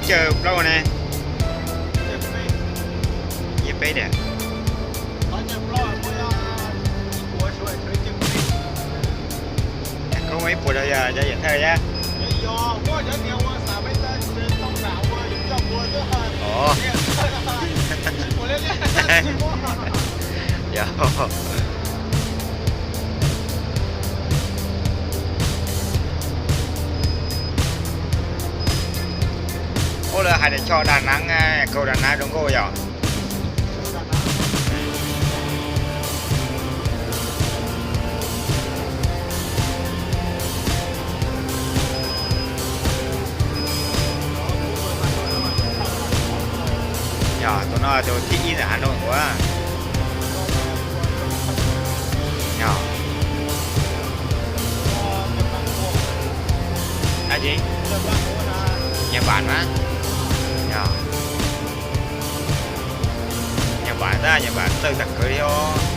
Caug plaub ne. Yog peb tiag. Koj muaj ib puas rau yog cov yawm thawj thiab. Os. Yog. Ua lawv hais tias choj Đà Nẵng, kaus Đà Nẵng zoo nkauj yog. Yog, tus no tus thib ib ntawm Hà Nội ua. Yog. Dab tsi? Nhật Bản na. Yog. Nhật Bản tab, Nhật Bản txawj tag kawg li os.